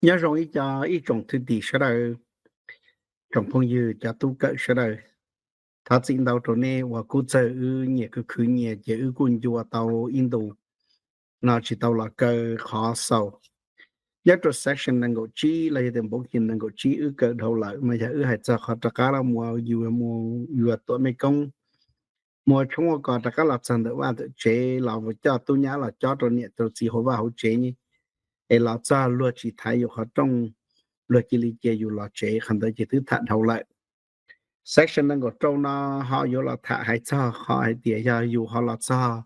Nyob zoo ib co, ib tsoom thwj tim sawv daws, tsoom phooj ywg cov tub kawm sawv daws, thov txim ntau rau nej uas kuj txawg wb nyias khwv khwv nyias ces wb kuj ncua tau ib ntus no tsis tau los kaw qhov xaus. Nyob rau section nees nkaum tsib los yog tias npoo kis nees nkaum tsib wb kawm dhau lawm mas yog wb hais txog qhov rov qab los mus yus mus yuav tuam mej koob, mus ua tshoob ua kos rov qab los txog ntawm vaj ntawm tsev los coj tub nyab los cob rau niam rau txiv hauv vaj hauv tsev, es los txog luag tsis thaiv yus qhov rooj, luag cia li cia yus los tsev, qhov ntawd ces twb tham dhau lawm. Section nees nkaum rau no ho yuav los tham hais txog qhov hais tias yog yus ho los txog,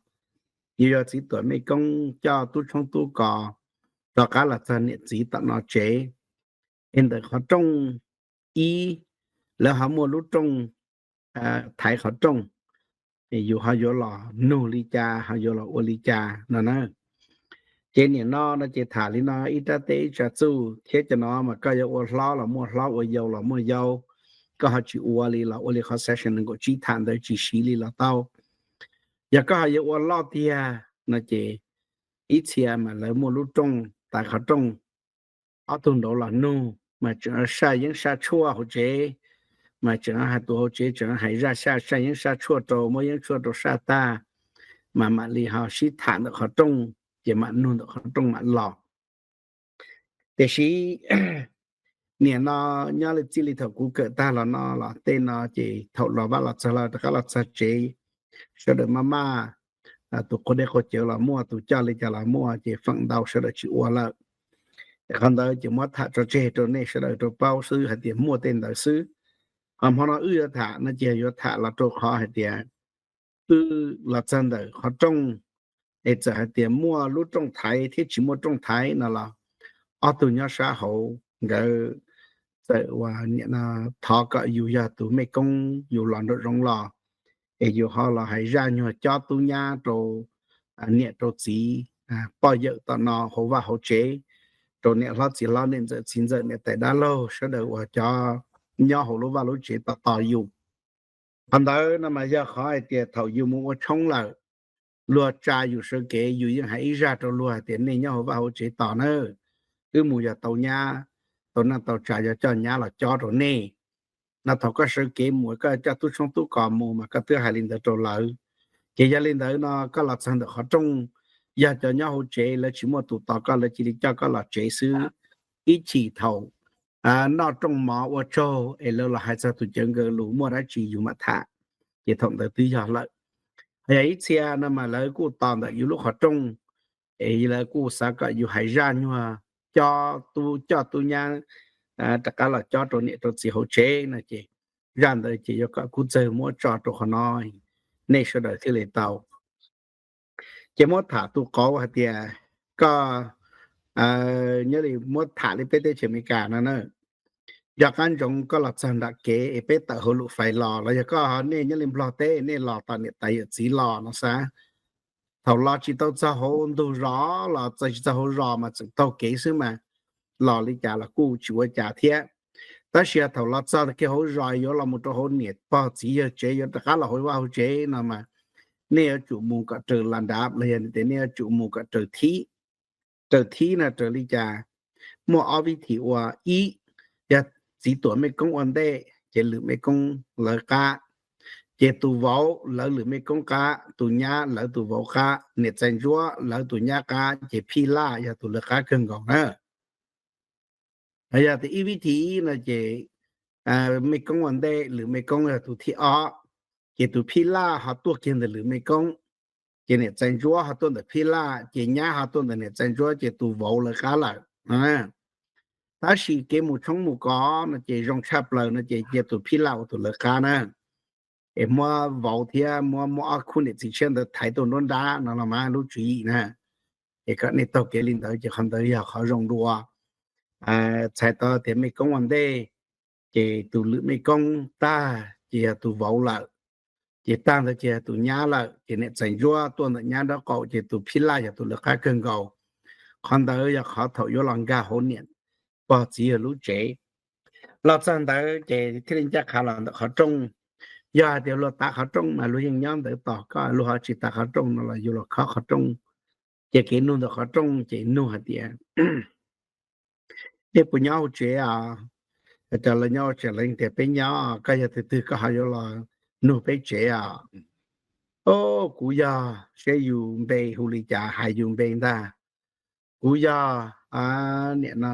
yus yog txiv tuam mej koob coj tub tshoob tub kos rov qab los txog niam txiv tom no tsev, es ntawm qhov rooj ib, lawv ho muaj lub rooj thaiv qhov rooj, yus ho yuav los nug li cas, ho yuav los ua li cas no na. Ces nim no no ces tham li no ib rab teb ib tsa txuj thiab, cov no mas koj yuav ua hlob los muaj hlob, ua yau los muaj yau, koj ho tsis ua li los ua li qhov section nees nkaum tsib tham ntawd tsis siv li los tau. Yog koj ho yuav ua loj tiag no ces ib txhia mas lawv muaj lub rooj thaiv qhov rooj, ob tug nraud los nug mas tseem saj yeeb saj tshuaj hauv tsev, mas tseem hais tus hauv tsev tseem hais zaj saj saj yeeb saj tshuaj rau, muab yeeb tshuaj rau saj tag, mas mam li ho sib tham ntawm qhov rooj, ces mam nug ntawm qhov rooj mam los. Tiam sis nim no nyob li txij li thaum kuv kawm tag los no los tej no ces thaum los vaj los txog los rov qab los txog tsev, sawv daws maj maj, tus quav dej quav cawv los muaj, tus coj li cas los muaj, ces feem ntau sawv daws tsis ua lawm. Qhov ntawd ces muab tham tso tseg rau nej sawv daws rau paub xwb hais tias muaj tej ntawd xwb. Ho hmo no wb yuav tham no ces yuav tham los rau qhov hais tias wb los txog ntawm qhov rooj, es txawm hais tias muaj lub rooj thaiv thiab tsis muaj rooj thaiv no los ob tug nyob sab hauv nkawd txawm ua thov kom yus yog tus mej koob yus los nraum zoov los, es yus ho los hais zaj nyuag cob tub nyab rau niam rau txiv, poj yawm tom no hauv vaj hauv tsev, rau niam hlob txiv hlob niam ntxawm txiv ntxawm niam tais dab laug sawv daws uas cov nyob hauv lub vaj lub tsev tos tos yus. Qhov ntawd no mas yog qhov hais tias thaum yus mus ua tshoob lawm, luag tsa yus sawv kev yus yeej hais ib zaj rau luag hais tias nej nyob hauv vaj hauv tsev tos nawb, wb mus yog tau nyab, tau neej tau tsa yog coj nyab los cob rau nej no. Thaum koj sawv kev mus koj coj tub tshoob tub kos mus mas koj twb hais li ntawd rau lawv. Ces yog li ntawd no koj los txog ntawm qhov rooj, yog cov nyob hauv tsev lawv tsis muaj tus tos koj lawv cia li coj koj los tsev xwb. Ib chim thaum noj rooj mov ua tsaug es lawv los hais txog tus cawv nkawd lus muaj dab tsi yus mam tham, ces thaum ntawd twb yog lawm. Ho yog ib txhia no mas lawv kuj tos ntawm yus lub qhov rooj, es lawv kuj xav kom yus hais zaj nyuag cob tub coj tub nyab rov qab los cob rau niam rau txiv hauv tsev no ces zaj ntawd ces yuav kom kuj txawg muab tso rau qhov no, nej sawv daws thiaj li tau. Ces muab tham tus qauv hais tias koj nyob li muab tham li peb teb chaws Amelikas no na, yog qab ntsoov koj los txog nram kev es peb tawm hauv lub fais los, los yog koj nej nyob li Nplog teb nej los tom niam tais yawm txiv los no xav, thaum los tsis tau txog hauv ntug zos los txog tsis txog hauv zos mas txawm taug kev xwb mas los li cas los kuj tsis ua cas thiab. Tab sis thaum los txog kiag hauv zos yuav los mus rau hauv niam pog txiv yawg tsev yuav rov qab los hauv vaj hauv tsev no mas nej yuav tsum mus kom raws las dav los yog tias nej yuav tsum mus kom raws thib. Raws thib no raws li cas? Muaj ob vib thim ua. Ib, yog txiv tuam mej koob ua ntej ces lwm mej koob lawv qab, ces tus vauv lawv lwm mej koob qab, tus nyab lawv tus vauv qab, niam tais ntsuab lawv tus nyab qab, ces phij laj yog tus lawv qab kawg nkaus na. Yog tias ib vib thim no ces mej koob ua ntej lwm mej koob yog tus thib ob, ces tus phij laj ho tuaj kiag ntawm lwm mej koob, ces niam tais ntsuab ho tuaj ntawm phij laj, ces nyab ho tuaj ntawm niam tais ntsuab, ces tus vauv lawv qab lawm. Tab sis kev mus tshoob mus kos no ces zoo tshaj plaws no ces cia tus phij laj ua tus lawv qab na, es muab vauv thiab muab muab ob khub niam txiv tshiab ntawd thaiv tuaj nruab nrab no los mas lub tswv yim na. Es kom nej taug kev li ntawd ces qhov ntawd yog qhov zoo dua. Txhais tau tias mej koob ua ntej, ces tus lwm mej koob tag ces yog tus vauv lawm, ces tag ntawd ces yog tus nyab lawm, ces niam tais ntsuab tuaj ntawm nyab nraub qaum, ces tus phij laj yog tus lawv qab kawg nkaus. Qhov ntawd yog qhov thaum yuav los nkag hauv niam pog txiv yawg lub tsev. Los txog ntawd ces thiaj li ncaj qha los ntawm qhov rooj. Yog hais tias luag tav qhov rooj mas luag yeej nyob ntawd tos koj, luag ho tsis tav qhov rooj no los yus los khob qhov rooj. Ces kev nug ntawm qhov rooj ces nug hais tias Nej puas nyob hauv tsev os? Cov lawv nyob hauv tsev lawv tias peb nyob, koj yog tus twg koj ho yuav los nug peb tsev os? O, kuv yog, saib yus npe hu li cas hais yus npe ntag. Kuv yog, niam no,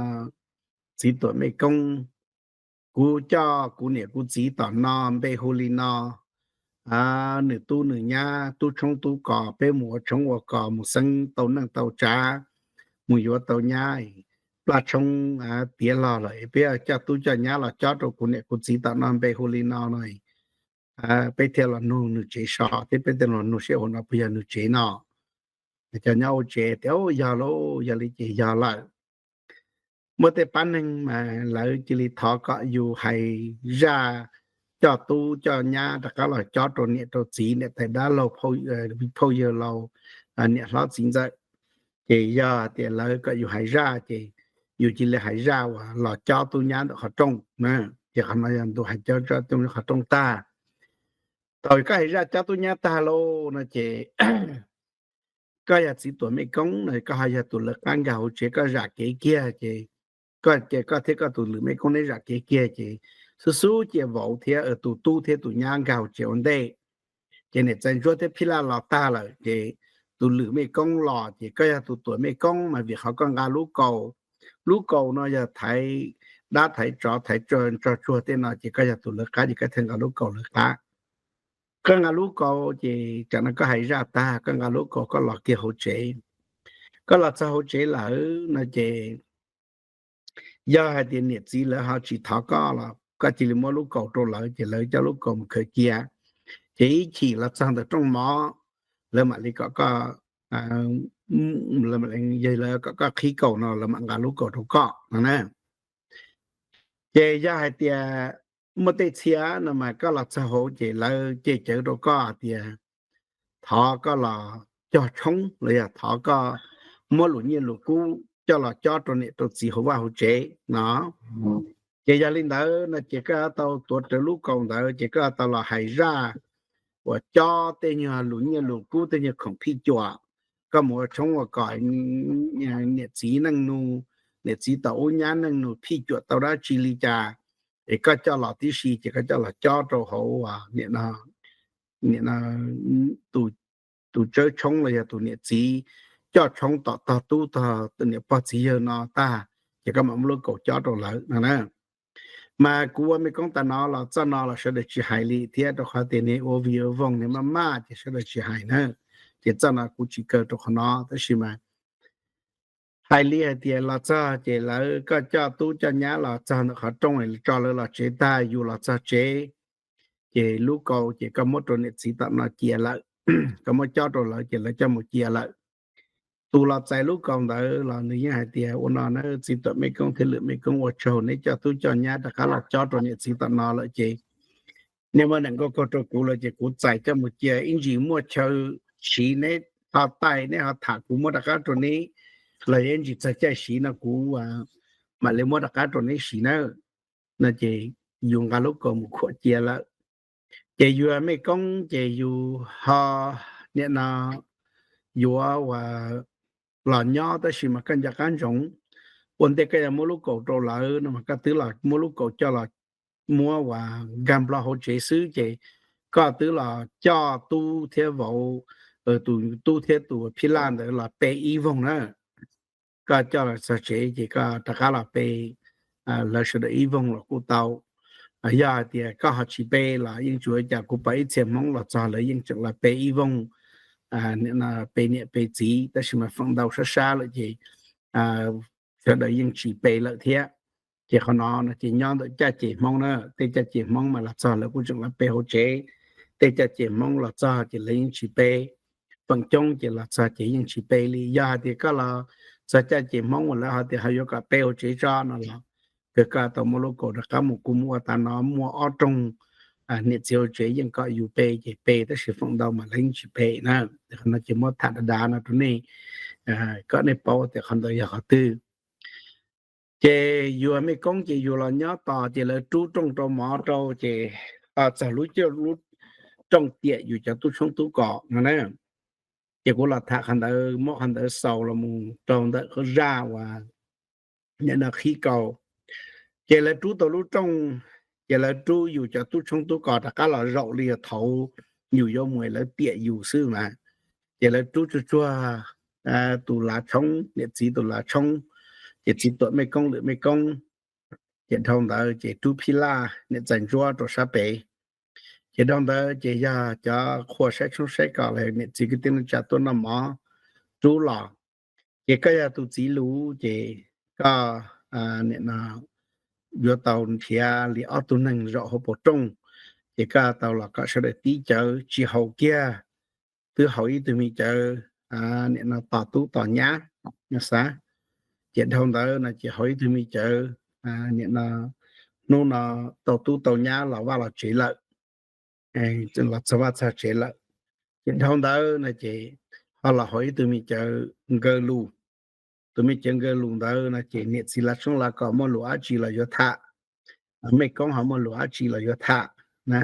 Txiv Tuam Mej Koob. Kuv coj kuv niam kuv txiv tom no npe hu li no. Nws tub nws nyab tub tshoob tub kos, peb mus ua tshoob ua kos mus xeeb tau neej tau tsav, mus yuav tau nyab, plaj tshoob tiav log lawm, peb coj tub coj nyab los cob rau kuv niam kuv txiv tom no npe hu li no no. Peb thiaj los nug nws tsev so thiab peb thiaj los nug seb hauv no puas yog nws tsev no. Cov nyob hauv tsev tias yog lauj, yog li ces yog lawm. Muaj tej pab neeg mas lawv cia li thov kom yus hais zaj coj tub coj nyab rov qab los cob rau niam rau txiv, niam tais dab laug, phauj yawg laus, niam hlob txiv ntxawm. Ces yog tias lawv kom yus hais zaj ces yus cia li hais zaj uas los cob tub nyab ntawm qhov rooj na. Ces qhov no yog ntu hais cob tub nyab qhov rooj tag. Thaum koj hais zaj cob tub nyab tag lauj no ces koj yog Txiv Tuam Mej Koob no, koj ho yog tus lawv qab nkag hauv tsev, koj zam kev kiag ces koj thiab koj tus lwm mej koob neb zam kev kiag ces xub xub cia vauv thiab tus tub thiab tus nyab nkag hauv tsev ua ntej. Ces niam tais ntsuab thiab phij laj los tag lawm ces tus lwm mej koob los ces koj yog tus tuam mej koob mas vim qhov koj nqa lub kaus, lub kaus no yog thaiv dab thaiv tsov thaiv tsog tsuag tej no ces koj yog tus lawv qab ces koj thiaj nqa lub kaus lawv qab. Koj nqa lub kaus ces tsam no koj hais zaj tag koj nqa lub kaus koj los kiag hauv tsev. Koj los txog hauv tsev lawm no ces yog hais tias niam txiv lawv ho tsis thov koj los koj cia li muab lub kaus rau lawv ces lawv coj lub kaus mus khaws cia. Ces ib chim los txog ntawm rooj mov, lawv mam li kom koj, yog lawv kom koj qhib kaus no lawv mam nqa lub kaus rau koj no na. Ces yog hais tias muaj tej txhia no mas koj los txog hauv ces lawv cem cawv rau koj tias thov koj los cog tshoob los yog thov koj muab lus nyiaj lus kub coj los cob rau niam rau txiv hauv vaj hauv tsev no. Ces yog li ntawd no ces koj tau tuav rawv lub kaus ntawd ces koj tau los hais zaj uas cob tej nyuag lus nyiaj lus kub tej nyuag khoom phij cuam, koj mus ua tshoob ua kos, niam txiv neej nus, niam txiv tom ub nyab neej nus phij cuam tau dab tsi li cas, es koj coj los tib si ces koj coj los cob rau hauv nim no tus tsawb tshoob los yog tus niam txiv coj tshoob tom tog tub tog niam pog txiv yawg no tag, ces koj mam muab lub kaus cob rau lawv no na. Mas kuv ua mej koob tas no los txoj no los sawv daws tsis hais li thiab rau qhov tias nws ua vij ua voog nws maj maj ces sawv daws tsis hais na. Ces txoj no kuv tsis kaw rau qhov no tab sis mas hais li hais tias los txog ces lawv koj coj tub coj nyab los txog ntawm qhov rooj tso lawv los tsev tag yus los txog tsev, ces lub kaus ces koj muab rau niam txiv tom no cia lawm, koj muab cob rau lawv ces lawv coj mus cia lawm. Tus los txais lub kaus ntawd los nws yeej hais tias ua no na, txiv tuam mej koob thiab lwm mej koob ua tsaug neb coj tub coj nyab rov qab los cob rau niam txiv tom no lawm ces nej muab nees nkaum kaug rau kuv lawm ces kuv txais coj mus cia, ib ntsis muaj chaw siv neb ho taij neb ho tham kuv muab rov qab rau neb, los yog ib ntsis txog caij siv no kuv mam li muab rov qab rau neb siv na. No ces yus nqa lub kaus mus khuam cia lawm. Ces yus mej koob ces yus ho nim no yuav ua los nyob tab sis mas koj nco qab ntsoov, ua ntej koj yuav muab lub kaus rau lawv no mas koj twb los muab lub kaus coj los muab ua nkag nplo hauv tsev xwb ces koj twb los coj tub thiab vauv, tus tub thiab tus phij laj ntawd los pe ib voog na. Koj coj los txog tsev ces koj rov qab los pe lawv sawv daws ib voog los kuj tau. Yog hais tias koj ho tsis pe los yeej tsis ua cas, kuv pom ib txhia Hmoob los txog lawv yeej tseem los pe ib voog, pe niam pe txiv, tab sis mas feem ntau sab sab lawm ces sawv daws yeej tsis pe lawm thiab. Ces qhov no no ces nyob ntawm caj ces Hmoob na, tej caj ces Hmoob mas los txog lawv kuj tseem los pe hauv tsev, tej caj ces Hmoob los txog ces lawv yeej tsis pe. Feem coob ces los txog ces yeej tsis pe li. Yog hais tias koj los txog caj ces Hmoob uas lawv hais tias ho yuav kom pe hauv tsev tso no los kawg koj tau muab lub kaus rov qab mus, kuv mus ua tas no muaj ob rooj niam txiv hauv tsev yeej kom yus pe ces pe, tab sis feem ntau mas lawv yeej tsis pe na. Qhov no ces muab tham dav dav no rau nej kom nej paub tias qhov ntawd yog qhov twg. Ces yus mej koob ces yus los nyob tos ces lawv rub rooj rau mov rau ces txog lub, lub rooj tiam yus cov tub tshoob tub kos no na. Ces kuv los tham qhov ntawd, muab qhov ntawd xaus los mus rau ntawm zaj uas qhib kaus. Ces lawv rub tau lub rooj, ces lawv rub yus cov tub tshoob tub kos rov qab los zaum li thaum yus yuav mus lawv tiam yus xwb mas. Ces lawv rub tsuag tsuag tus lav tshoob, niam txiv tus lav tshoob, ces txiv tuam mej koob lwm mej koob. Ces dhau ntawd ces rub phij laj niam txais ntsuab rau sab pem. Ces dhau ntawd ces yog cov qhua saib tshoob saib kos los niam txiv kwv tij neej tsa tuaj noj mov rub los. Ces koj yog tus txiv lus ces koj nim no yuav tau nrhiav li ob tug neeg zaum hauv paus rooj, ces koj tau los kom sawv daws tib cawv tsis haus kiag, twb haus ib tug me cawv nim no tos tub tos nyab xav. Ces dhau ntawd no ces haus ib tug me cawv nim no hnub no tau tub tau nyab los vaj los tsev lawm, los txog vaj txog tsev lawm. Ces dhau ntawd no ces ho los haus ib tug me cawv nkawg lus. Tus me cawv nkawg lus ntawd no ces niam txiv lav tshoob lav kos muaj lus dab tsi los yuav tham, mej koob ho muaj lus dab tsi los yuav tham na.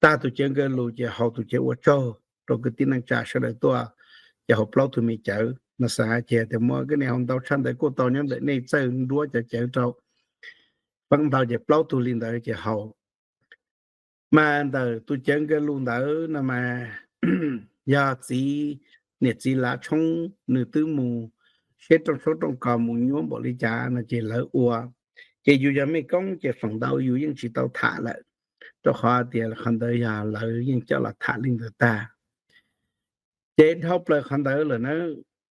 Tag tus cawv nkawg lus ces haus tus cawv ua tsaug rau kwv tij neej tsa sawv daws tuaj, ces haus plaub tug me cawv no xav. Ces tias muaj koj niam haus ntau tshaj ntawd kuj tau, nyob ntawm nej txawj nruab cov cawv rau, feem ntau ces plaub tug li ntawd ces haus. Mas ntawm tus cawv nkawg lus ntawd no mas yog txiv, niam txiv lav tshoob nws twb mus seb rooj tshoob rooj kos mus nyuaj npaum li cas no ces lawv ua. Ces yus yog mej koob ces feem ntau yus yeej tsis tau tham lawm, rau qhov tias qhov ntawd yog lawv yeej coj los tham li ntawd tag. Ces dhau plaws qhov ntawd lawm na,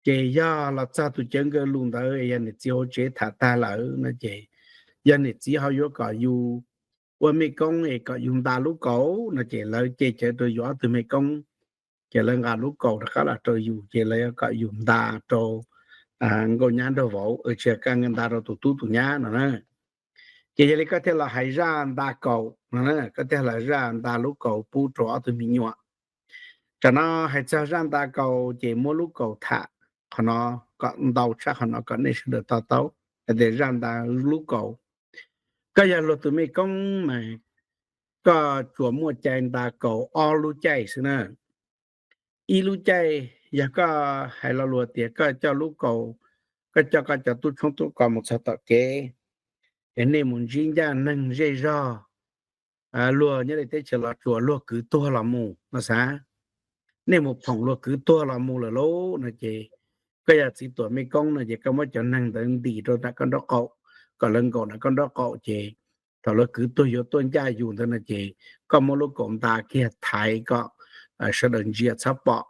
ces yog los txog tus cawv nkawg lus ntawd yog niam txiv hauv tsev tham tag lawm no ces yog niam txiv ho yuav kom yus ua mej koob es kom yus nta lub kaus no ces lawv ce cawv rau yus ob tug mej koob, ces lawv nqa lub kaus rov qab los rau yus ces lawv yuav kom yus nta rau nkauj nyab nraug vauv, tsis yog koj nta rau tus tub tus nyab no na. Ces yog li koj thiaj los hais zaj nta kaus no, koj thiaj los zaj nta lub kaus pub rau ob tug me nyuam. Tsam no hais txog zaj nta kaus ces muab lub kaus tham qhov no kom ntau tshaj qhov no kom nej sawv daws to taub hais tias zaj nta lub kaus. Koj yog luag tus mej koob mas koj tsuas muaj cai nta kaus ob lub caij xwb na. Ib lub caij yog koj hais lo lus tias koj coj lub kaus, koj coj koj cov tub tshoob tub kos mus txog tom kev, es nej mus ntsib ncaj neeg zej zog, luag nyob li teb chaws Los Tsuas luag kwv tuag los mus no xav, nej mus phoom luag kwv tuag los mus lawm lauj no ces koj yog txiv tuam mej koob no ces koj muab cov neeg ntawd ntim rau nram koj nraub qaum, kom lawv nkaum nram koj nraub qaum ces thaum lawv kwv tuag yuav tuaj ncaj yus ntawd no ces koj muab lub kaus nta kiag thaiv kom sawv daws ntsia txhob pom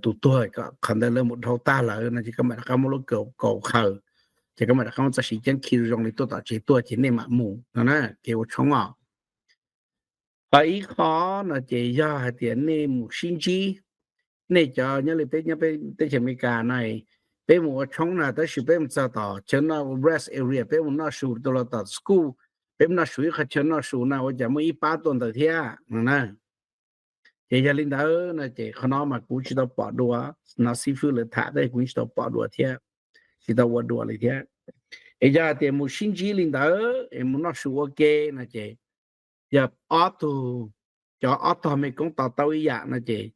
tus tuag, kom qhov ntawd lawv mus dhau tag lawm no ces koj mam rov qab muab lub kaus khaws, ces koj mam rov qab muab txoj siv ceeb khi zoo li tuaj tom tsev tuaj ces nej mam mus no na, kev ua tshoob os. Ho ib qho no ces yog hais tias nej mus sib ntsib, nej cov nyob li peb nyob peb teb chaws Amelikas no, peb mus ua tshoob na tab sis peb mus txog tom chaw noj rest area, peb mus noj su rau los tom school, peb mus noj su ib qhov chaw noj su na ua cas muaj ib pab tuaj ntawd thiab no na. Ces yog li ntawd no ces qhov no mas kuv tsis tau pom dua, hnov xib fwb lawv tham tab sis kuv tsis tau pom dua thiab, tsis tau ua dua li thiab. Es yog hais tias mus sib ntsib li ntawd es mus noj su ua ke no ces yog ob tug, cov ob tog mej koob to taub ib yam no ces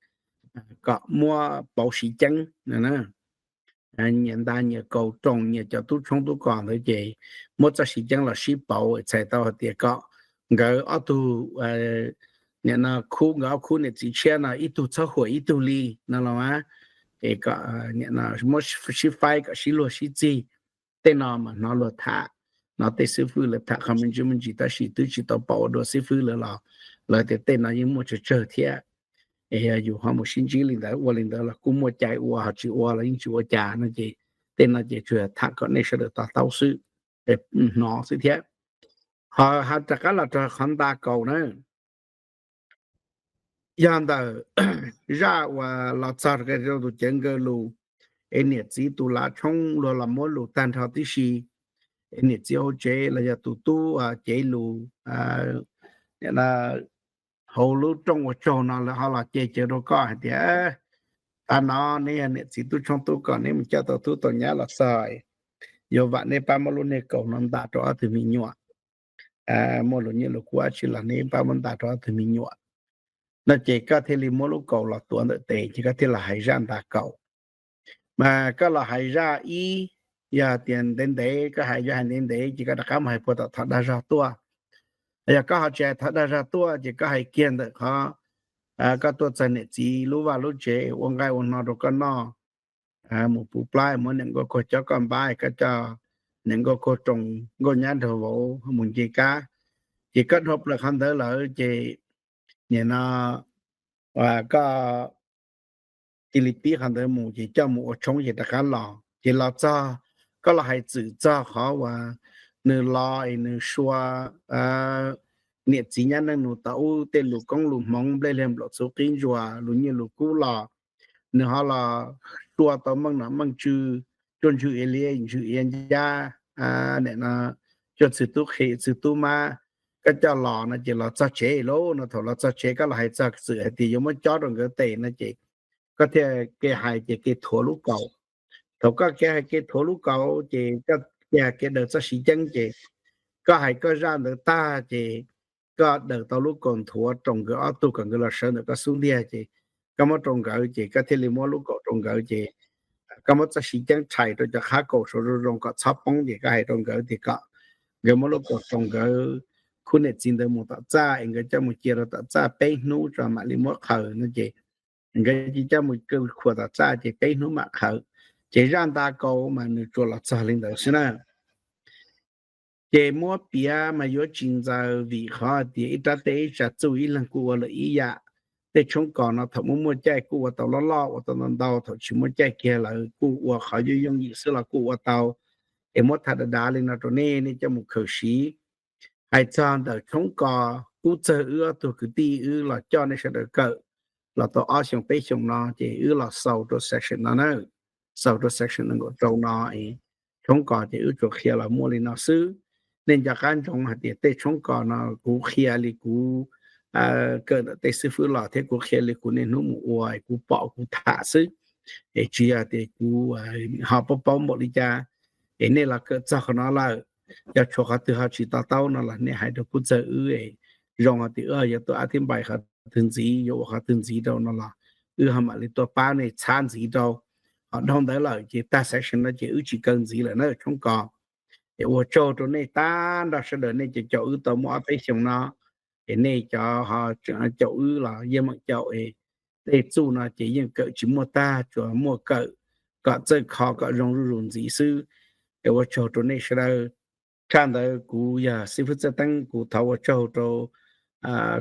kom muab pauv siv ceeb, nyias nta nyias kaus roos nyias cov tub tshoob tub kos ntawd ces muab txoj siv ceeb los sib pauv txhais tau hais tias kom nkawd ob tug, nim no khub, nkawd ob khub niam txiv tshiab no ib tug txhob huam ib tug li no los mas, es kom muab sib faib kom sib luag sib txig. Tej no mas hnov luag tham, hnov tej xib fwb lawv tham qhov me ntsis me ntsis tab sis twb tsis tau pom ua dua xib fwb lawv los, lawv tias tej no yeej muaj tsawg tsawg thiab. Es yog yus ho mus sib ntsib li ntawd ua li ntawd los kuj muaj cai ua, ho tsis ua los yeej tsis ua cas no ces tej no ces tsuas tham kom nej sawv daws to taub xwb, hnov xwb thiab. Ho rov qab los rau qhov nta kaus na, yog ntawm zaj uas los txog rau tus cev nkawg lus, es niam txiv tus lav tshoob luag los muab lus tag nrho tib si, es niam txiv hauv tsev los yog tus tub cev lus hauv lub rooj ua tsaug no lawv ho los ce cawv rau koj hais tias, tav no neb yog niam txiv tub tshoob tub kos neb mus coj tau tub tau nyab los txog, yuav vam neb pab muab lub niag kaus no nta rau ob tug me nyuam, muaj lus nyiaj lus kub dab tsi los neb pab muab nta rau ob tug me nyuam no ces koj thiaj li muab lub kaus los tuav ntawm tes ces koj thiaj los hais zaj nta kaus. Mas koj los hais zaj ib, Yog tias ntev ntev koj hais yuav hais ntev ntev ces koj rov qab mus hais puag tom thov dag zog tuaj. Yog koj ho tsis hais thov dag zog tuaj ces koj hais kiag ntawm qhov koj tuaj txog niam txiv lub vaj lub tsev ua nqaij ua hno rau koj noj, mus puv plab, muab niam nkauj kuag cob koj npab, koj coj niam nkauj kuag roos nkauj nyab nraug vauv mus nce kab. Ces koj dhau plaws qhov ntawd lawm ces nim no koj cia li pib qhov ntawd mus ces coj mus ua tshoob ces rov qab los. Ces los txog, koj los hais txwm txog qhov uas nws los es nws sua niam txiv nyab neej nus tau ub tej lus koob lus hmoov, nplej liag nplaum txhuv qib ntsuas, lus nyiaj lus kub los, nws ho los sua tau meej nom meej tswv, cuaj ntswg ia liab ntswg ia ncab, nim no cuaj txwg tub qhe txwg tub mab, koj coj los no ces los txog tsev lauj no. Thaum los txog tsev koj los hais txog txwm hais tias yuav muab cob rau nkawd tes no ces koj thiaj ke hais ces ke thuav lub kaus. Thaum koj ke hais ke thuav lub kaus ces koj ke hais ke daws txoj siv ceeb ces koj hais koj zaj ntawd tag ces koj daws tau lub kaus nthuav roos nkawd ob tug kom nkawd los sawv ntawm koj xub ntiag ces koj muab rau nkawd ces koj thiaj li muab lub kaus rau nkawd ces koj muab txoj siv ceeb rhais rau cov qhab kaus saud zoo zoo kom txhob poob ces koj hais rau nkawd tias kom nkawd muab lub kaus roos nkawd khub niam txiv ntawd mus tom txaj es nkawd coj mus cia rau tom txaj peb hnub tso mam li muab qhaws no ces nkawd cia coj mus khuam tom txaj ces peb hnub mam qhaws. Ces zaj nta kaus mas nws tsuas los txog li ntawd xwb na. Ces muab piav mas yuav tsis ntxaws vim qhov tias ib rab teb ib tsav txuj ib leeg kuj ua lawm ib yam. Tej tshoob kos no thaum muaj muaj caij kuj ua tau loj loj ua tau ntau ntau, thaum tsis muaj caij kiag lawm kuj ua qhov yooj yooj yim xwb los kuj ua tau. Es muab tham dav dav li no rau nej, nej coj mus khaws siv. Hais txog ntawm tshoob kos kub txawg wb ob tug kwv tij wb los coj nej sawv daws kawm los tau ob xyoos peb xyoos no ces wb los xaus rau section no na, xaus rau section nees nkaum rau no es tshoob kos ces wb tsuas qhia los muaj li no xwb. Nej nco qab ntsoov hais tias tej tshoob kos no kuv qhia li kuv kawm ntawm tej xib fwb los thiab kuv qhia li kuv niaj hnub mus ua kuv pom kuv tham xwb, es tsis yog tias kuv ho paub paub npaum li cas. Es nej los kawm txog qhov no lawm, yog tshuav qhov twg ho tsis to taub no los nej hais rau kuv txawg wb, zoo tias wb yuav tuaj ab thib npais qhov twg ntxiv, yuav ua qhov twg ntxiv rau no los wb ho mam li tuaj pab nej txhab ntxiv rau. Ho dhau ntawd lawm ces tag section no ces wb tsis kaw ntxiv lawm na tshoob kos. Es ua tsaug rau nej tag nrho sawv daws, nej cov caum wb tau muaj ob peb xyoos no, es nej cov ho caum wb los yeej meem caum, tej txuj no ces yeej kawm tsis muaj tag, tsuas muaj kawm kom txawj kho kom zoo zuj zus ntxiv xwb. Es ua tsaug rau nej sawv daws. Tshaj ntawd kuv yog xib fwb Txawj Teeb, kuv thov ua tsaug rau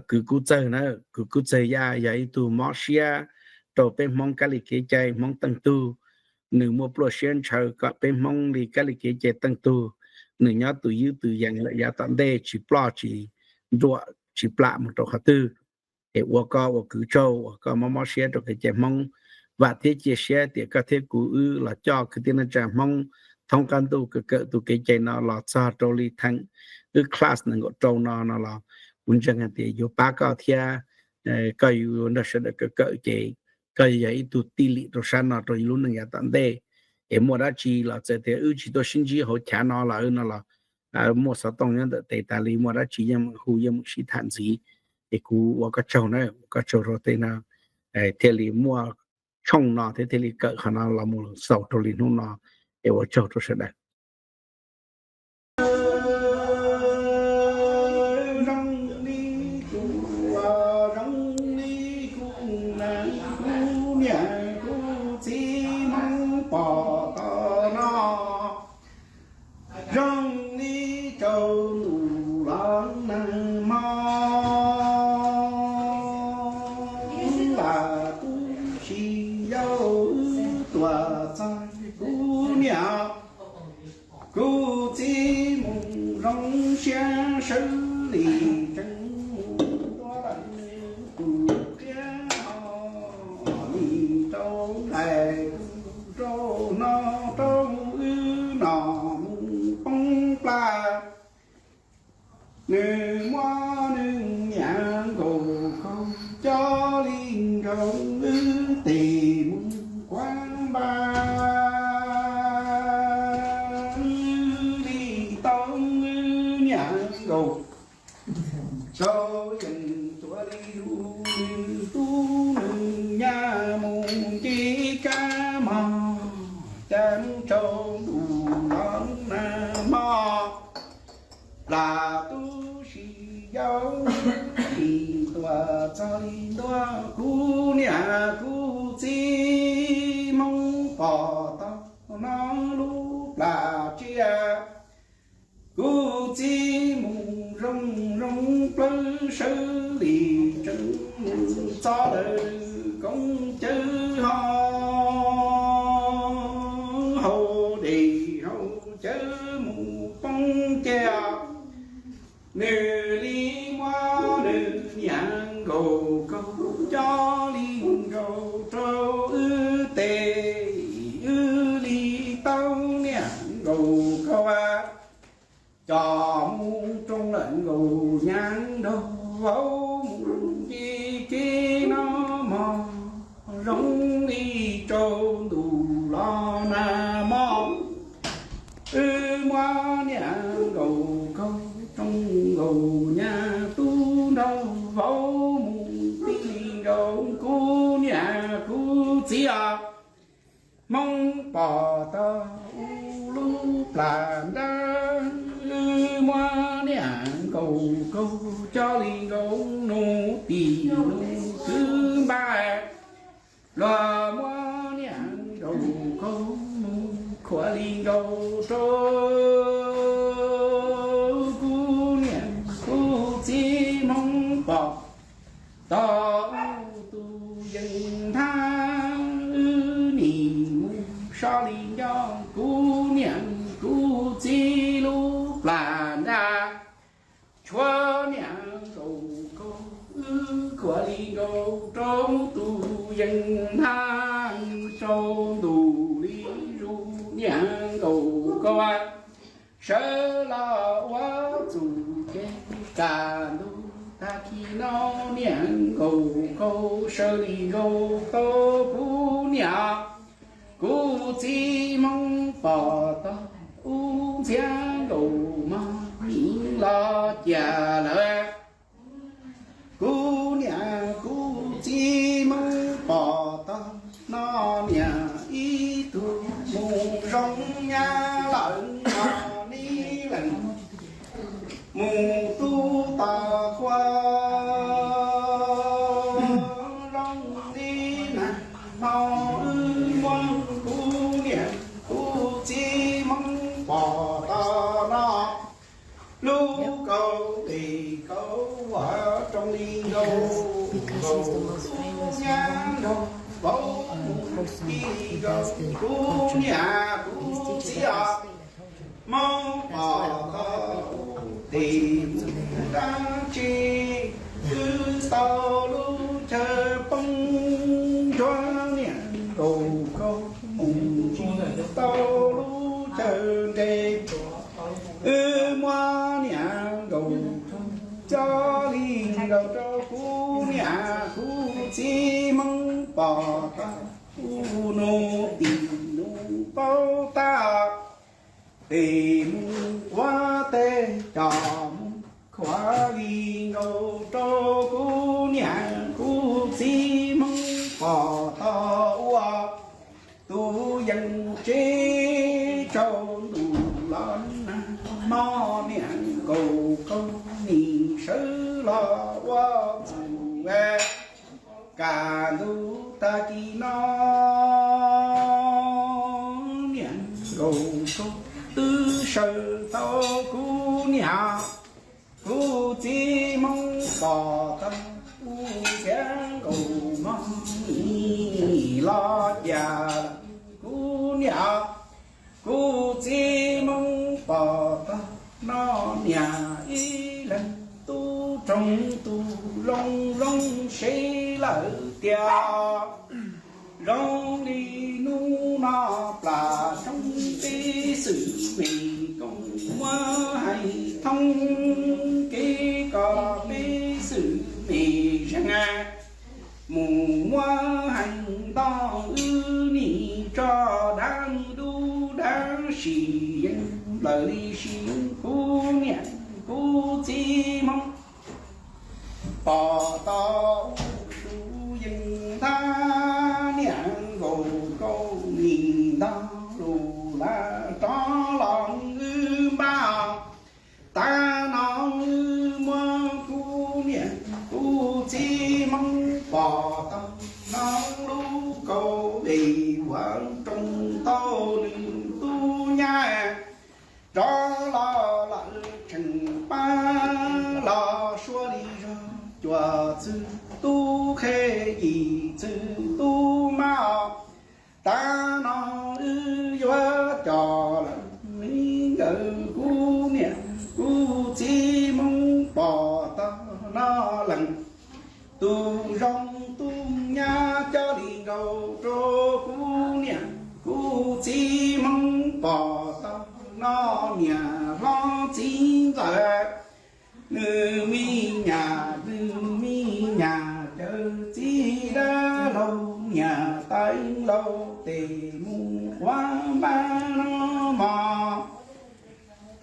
kwv Kub Txawg na. Kwv Kub Txawg Yaj yog ib tug mob siab rau peb Hmoob kab li kev cai Hmoob teej tug. Nws muaj pluaj siab ntshaw kom peb Hmoob li kab li kev cai teej tug. Nws nyob tus ywb tus yees lawm yav tom ntej tsis ploj tsis nruam tsis plam mus rau qhov twg. Es ua koj ua kwv tsaug uas koj mob mob siab rau kev cai Hmoob. Vam thiab cia siab tias koj thiab kuv wb los coj kwv tij neej tsa Hmoob thoob qab ntuj kawm kawm tus kev cai no los txog rau li theem wb class nees nkaum rau no no los kuv ntseeg hais tias yuav pab koj thiab koj yuav nrog sawv daws kawm kawm ces koj yog ib tug tij lim rau sab no rau lub neej yav tom ntej. Es muaj dab tsi los txawm tias wb tsis tuaj sib ntsib hauv chav no lawm no los muaj xov tooj nyob ntawm tes tas li, muaj dab tsi yeej meem hu yeej meem sib tham ntxiv. Es kuv ua koj tsaug na, ua koj tsaug rau tej no thiaj li muaj tshooj no thiab thiaj li kawm qhov no los mus xaus rau li hnub no. Es ua tsaug rau sawv daws. Zoo li kuv, zoo li kuv niam kuv txiv Hmoob pom tau no, zoo li tsaus ntuj los neeg hmo, lam kuv tsis yau wb tuaj txog kuv niam kuv txiv mus zoo siab sawv li tsees mus tua lawm tus qiab ho nim rau nqaij rau no rau wb no mus poob plab. Nws muab nws niam nkaus kaug coj li nkaus wb tes mus kuab npab li tau wb niam nkaus. Rau yeej tuav li lub nws tub nws nyab mus nce kab mog, cas mus rau ntuj sawv li tseem mus txog lawm koob cawv ho, hau dej hau cawv mus poob cia. Nws li muab nws niam nkaus kaug coj li nkaus rau wb tes, wb li tau niam nkaus kaug coj mus rau lawm nkaus nyab nraug vauv mus nce kev no mog, zoo li rau ntu los na mog. Wb muab niam nkaus kaug rau nkaus nyab tub nraug vauv mus tij nkaus kuv niam kuv txiv os. Hmoob pom tau ub lub plas nrab, wb muab niam nkaus kaug coj li nkaus nus tim nus kwv npaj. Luag muab niam nkaus kaug mus khuam li nkaus rau kuv niam kuv txiv. Hmoob pom tau tus yees nthab, wb nim mus so li nco kuv niam kuv txiv lub plas nrab. Tshuav niam nkaus kaug, wb khuam li nkaus rau tus yees nthab, rau ntu li zus niam nkaus kaug. Sawv los ua txuj kev, kaj ntug tag kis no niam nkaus kaug sawv li nkaus tau kuv niam kuv txiv. Hmoob pom tau ub ntxhiab nkaus mog, nim los cia lawm. Kuv niam kuv txiv, Hmoob pom tau no niam ib tug mus zoo nyab lawm no, nib lees mus tub tos qhua zoo li nag hmo. Wb muab kuv niam kuv txiv, Hmoob pom tau no lub kaug tes kaug uas rau li nkaus nkaus tub nyab nraug vauv mus tij nkaus kuv niam kuv txiv os. Hmoob pom tau tes mus dab tsi, wb tau lub chaw poob, nruab niam nkaus kaug mus tsis tau lub chaw nres. Wb muab niam nkaus coj li nkaus rau kuv niam kuv txiv, Hmoob pom tau ub nus tim nus paub tag. Tes mus ua teb coj mus khuam li nkaus rau kuv niam kuv txiv, Hmoob pom tau ua tus yees tsev rau ntu los nag hmo, niam nkaus kaug nim sawv los ua txuj kaj ntug tag kis no, niam nkaus kaug twb sawv tau kuv niam kuv txiv, Hmoob pom tau ub ntxhiab nkaus mog, nim los cia lawm kuv niam kuv txiv. Hmoob pom tau no niam ib leeg tub roog tus zoo zoo siab lawm tiag. Zoo li hnub no plam roob peb xwm me koom muab hais thoob kev kom peb xwm me zeeg mus muab hais ntau wb nim tso dab dub dab sim yees lawm li sim yees kuv niam kuv txiv. Hmoob pom tau tus yees nthab, niam nkaus kaug nim ntog lus lawm rov los wb npaj. Tav no wb muab kuv niam kuv txiv, Hmoob pom tau no lub kaug tes uas rau tau nws tub nyab rov los lawm tseem pab los suav li zog cov lawm li nkawd kuv niam kuv txiv Hmoob pom tau no lees. Tus zoo tus nyab coj li nkaus rau kuv niam kuv txiv Hmoob pom tau no niam hlob txiv ntxawm. Nws me nyuam, nws me nyuam cawv txiv dab laug niam tais laug tes mus quav npab no mog.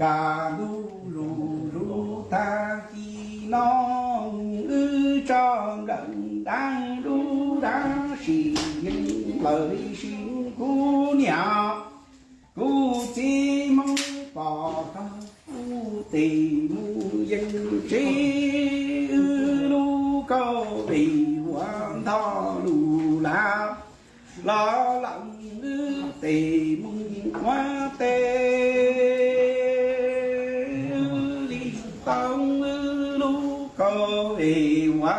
Kaj ntug lug lug tag kis no wb tso nplawm dab dub dab sim yeej lawm li sim kuv niam kuv txiv Hmoob pom tau kuv tes mus yeej tsev wb lub kauj vim ua ntog lug lav los lawm wb tes mus quav teb li tau wb lub kauj vim ua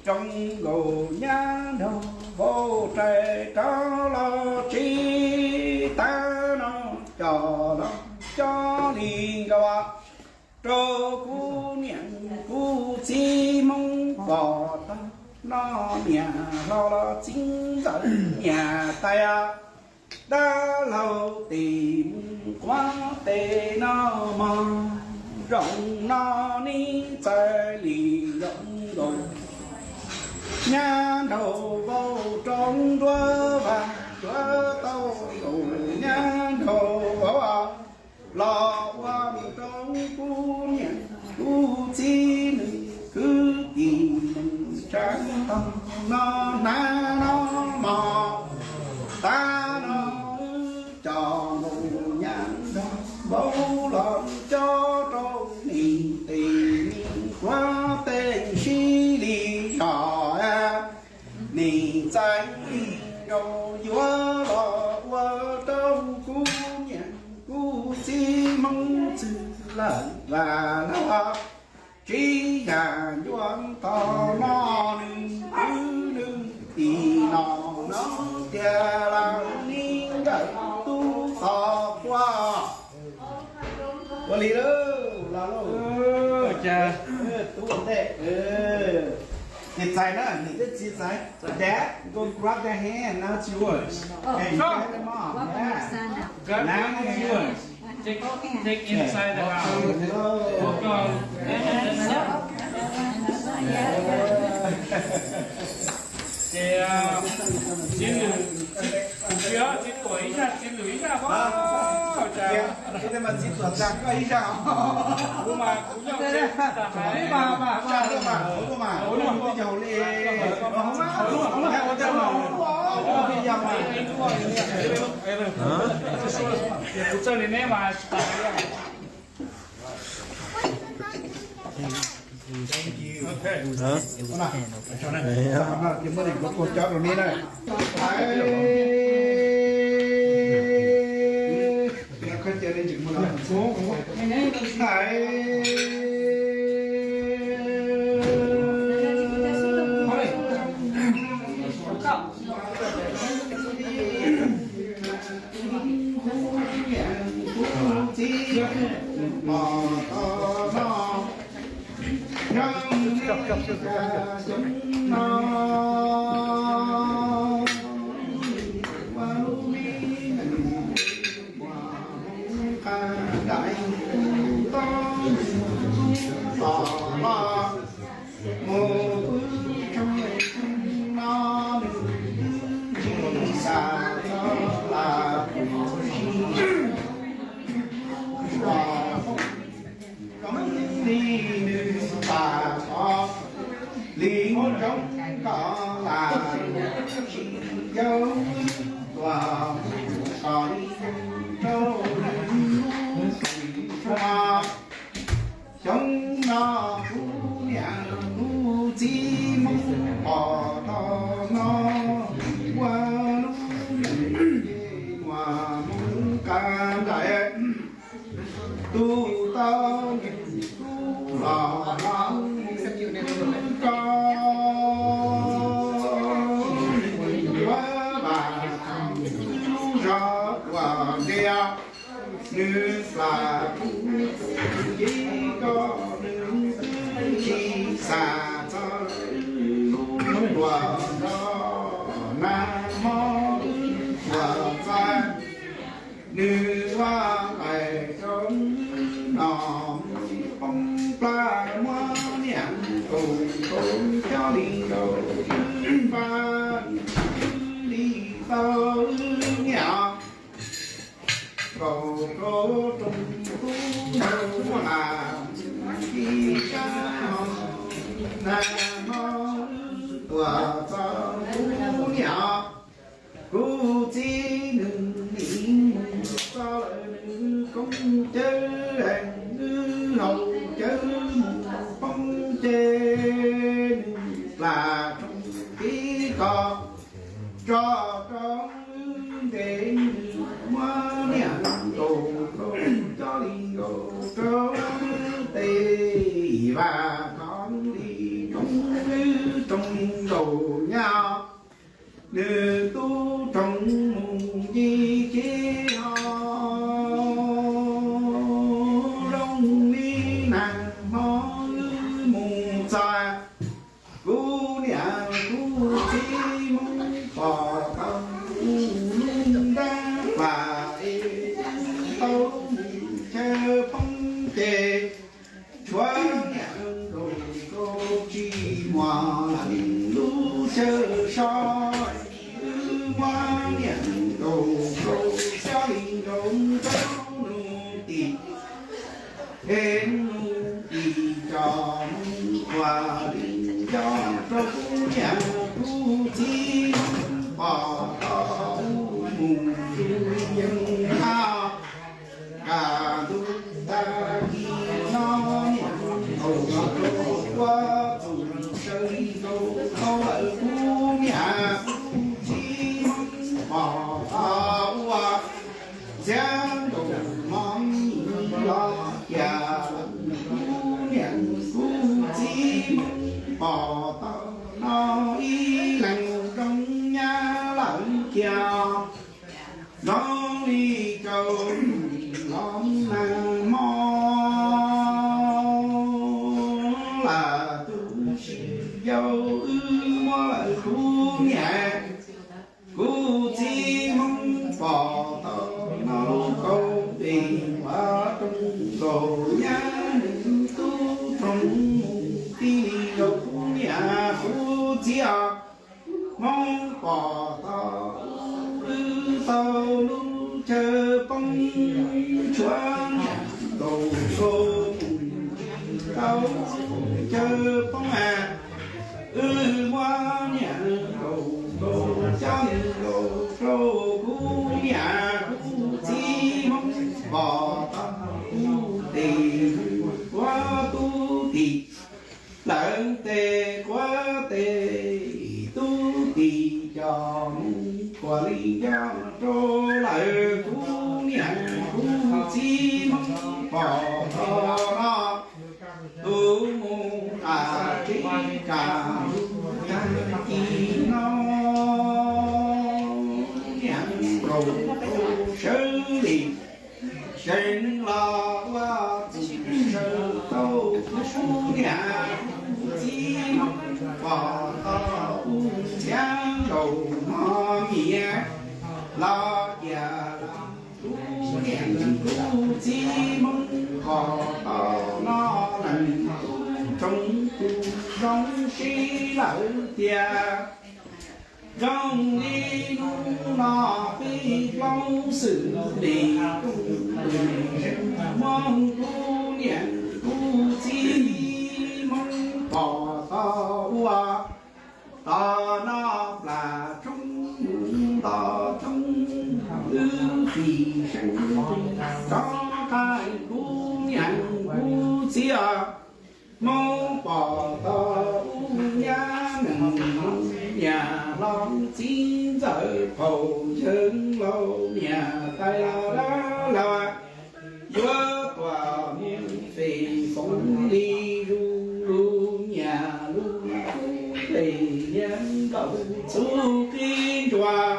rau nkaus nyab nraug vauv rais rov los tsev tag no coj los coj li nkaus rau kuv niam kuv txiv Hmoob pom tau no niam hlob los txiv ntxawm niam tais dab laug tes mus quav teb no mog. Zaum no neb txais li zoo nkaus nyab nraug vauv rau nruab vaj cuab tau nkaus nyab nraug vauv los ua rau kuv niam kuv txiv nws kwv tij neej tsa tog no hnav no mog. Tag no wb coj nkaus nyab nraug vauv los coj rau neb tes mus quav teb sib li zog. Neb txais li zoo yuav los ua rau kuv niam kuv txiv Hmoob txwj lawm vam los tsis yam ncua tog no nws kwv nws tij no no tiag lawm li nkawm tub tog quaj. Ua li lauj, los lauj. Cas tub ua ntej. Neb txais na, neb twb txiv txais. Dad, go grab the hand, now it's yours. And you grab the mom. Yeah. Now it's yours. Take, take inside the house. Ces txiv lwm, txiv tuam ib zaj, txiv lwm ib zaj. Txiv tuam tag koj ib zaj. Kuv mas kuv nyob tsev tas hais. Kuv txawj li neb mas tsis tas li. Koob li nws pam tod li nroo koj lam tsis yau tuaj mus kom li rau lub tsev tsua. Xyoo no kuv niam kuv txiv Hmoob pom tau no ua lub ntuj ces muaj Hmoob qab nraim. Tus tau nws tub los hlob ko, yuav vam lub zog uas nce nws plam roob ces koj nws twb tsis xav txog lub luag nrog nag hmo wb tuaj txog. Nws ua lais rau wb nom poob plab muab niam nkaum rau cov li nkaus wb npaj li tau wb niam nkaum rau rooj tub nraug lam ci sab ho nag hmo wb tuaj txog kuv niam kuv txiv nws nim mus txog lawm nws koob cawv wb haus cawv mus poob ces nws plam roob tib qho tso rau wb ntes nws muab niam nkaum rau cov li nkaus rau wb tes vaj thov li roob wb rooj nkaus nyab nws tub rooj mus nce kev ho zoo li nag hmo wb mus txog kuv niam kuv txiv Hmoob pom tau lub ntab plam es tau mus chaw poob ces tshuav niam nkaus rau tsis muaj leej lub chaw so wb muab niam nkaus rau xyov li nkaus rau nus tim es nus tim cov Hmoob ua li nco rau kuv niam kuv txiv Hmoob pom tau mus yeej haj kam tus tag kis no niam nkaus rau ua txuj sawv nkaus tau lawm kuv niam kuv txiv Hmoob pom tau ua ntxhiab nkaus hmo los cas kuv niam kuv txiv Hmoob pom tau no ib leeg zoo nyab lawm kiag zoo li rau los nag hmo lam tu si yau wb muab lawm kuv niam kuv txiv Hmoob pom tau no lub kauj pem uas rooj nkaus nyab nws tub rooj mus tib li rau kuv niam kuv txiv os. Hmoob pom tau wb tau lub chaw poob tshuav niam nkaus rau mus tsis tau chaw poob a. Wb muab niam nkaus rau cov nkaus rau kuv niam kuv txiv Hmoob pom tau kuv tes ua tub tim lawv tes quav tes tub tim cov Hmoob ua li nco rau lawm kuv niam kuv txiv Hmoob pom tau no tus mus qas tsev qas lus tag kis no niam nkaus rau sawv li tseev los ua txuj sawv tau kuv niam kuv txiv Hmoob pom tau ntxhiab nkaus no niam los cas kuv niam kuv txiv Hmoob pom tau no leej tub rooj tus zoo sib lawm tiag. Zoo li hnub no peb Hmoob xwm li rooj tus zoo muab kuv niam kuv txiv Hmoob pom tau ua tom no plam roob mus nto thoob wb fim seev rov qab kuv niam kuv txiv os. Hmoob pom tau ub nyab nees niam hlob txiv ntxawm phaum yawg laus niam tais los dab laug yuav tuam mus fem foom li zuj lug niam lub kub pem niam nkaus txuj plig ntsuag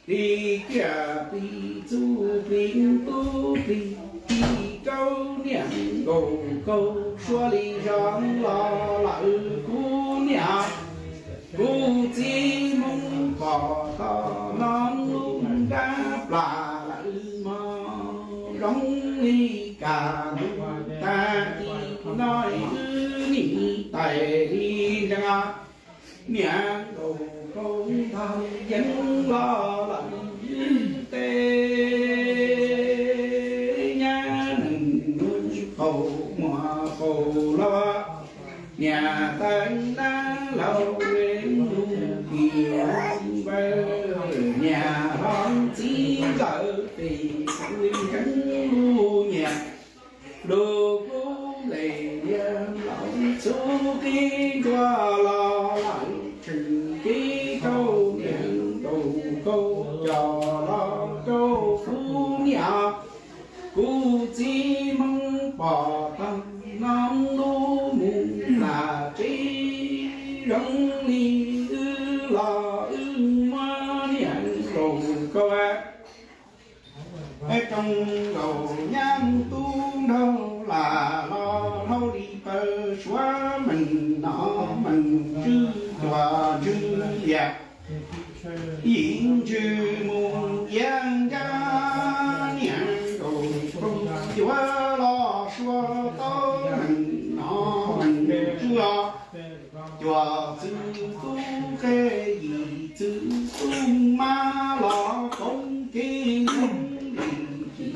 plig kiag plig txuj plig tub plig, tij rau niam nkaus kaus suab li zoo los lawm kuv niam. Kuv txiv Hmoob pom tau no lub nrab plas lawm mog, zoo li kas mus tag kis no wb nim tais li nrees. Niam nkaus kaus ntog yeeb los lawm wb tej nyab neeg mus qaug muag qaug los, niam tais nab laug lub tiam npawg, niam hlob txiv lawv pem kuv ntseeg lub nyiam. Lub kub ntes liab laus txuv qib nruas los lawm tseem kev rau niam nkaus kaus coj los rau kuv niam. Kuv txiv Hmoob pom tau no lub mus lam tsev, zoo li wb los wb muab niam nkaus kaus. Rooj nkaus nyab tub nraug lam los dhau li pawg suav meej no meej tswb cuag tswb liam. Yim ntsws mus iab nrab niam nkaus kaus yuav los sua tau meej no meej tswb los cuag txwv tub qhe yim txwv tub mab los poob kev ntoo li ci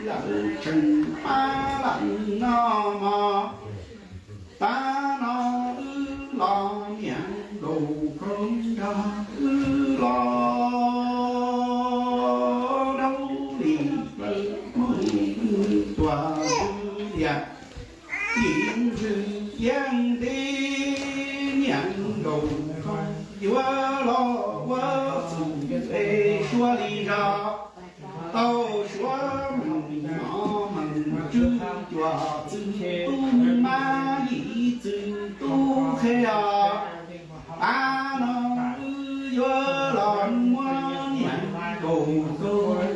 lawm tseem pab lawm no mog. Tav no wb los niam nkaus kaus nrog wb los dhau li pawg muaj tuag liam. Yim ntsws iab ntev niam nkaus kaus yuav los ua txwv es suav li zog tau suav meej no meej tswb cuag txwv tub mab yim txwv tub qhe os. Tav no wb yuav los muab niam nkaus kaus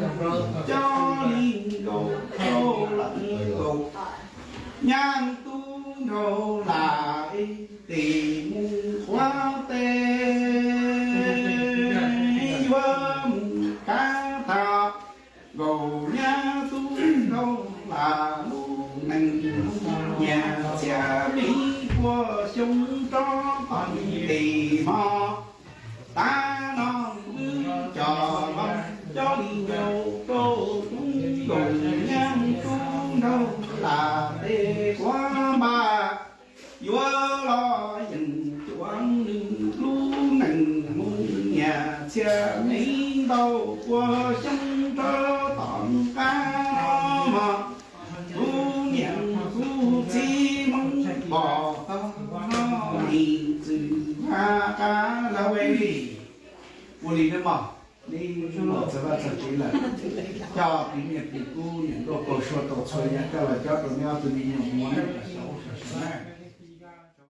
coj li nkaus kaus lawm nkaus nyab tub nraug lam es tes mus qhuav tes yuav mus kav tag nkaus nyab tub nraug lam lub neej nyias txhiab me puas xyoo rov tom tes mog. Tav no wb coj los coj li nkaus rau tub nkaus nyab tub nraug lam tes quav npaj yuav los yeem cuav nws lub neej mus nyias txhiab me ntau puas xyoo rov tom qab no mog. Kuv niam kuv txiv Hmoob pom tau no nim txwm ha qab lawm. Ua li nawb mog, neb los txog vaj txog tsev lawm, coj tus niam tus tub niam nkaus kaus sua tau txhua yam coj los cob rau neb ob tug me nyuam mus ua neej xyaum xyaum na.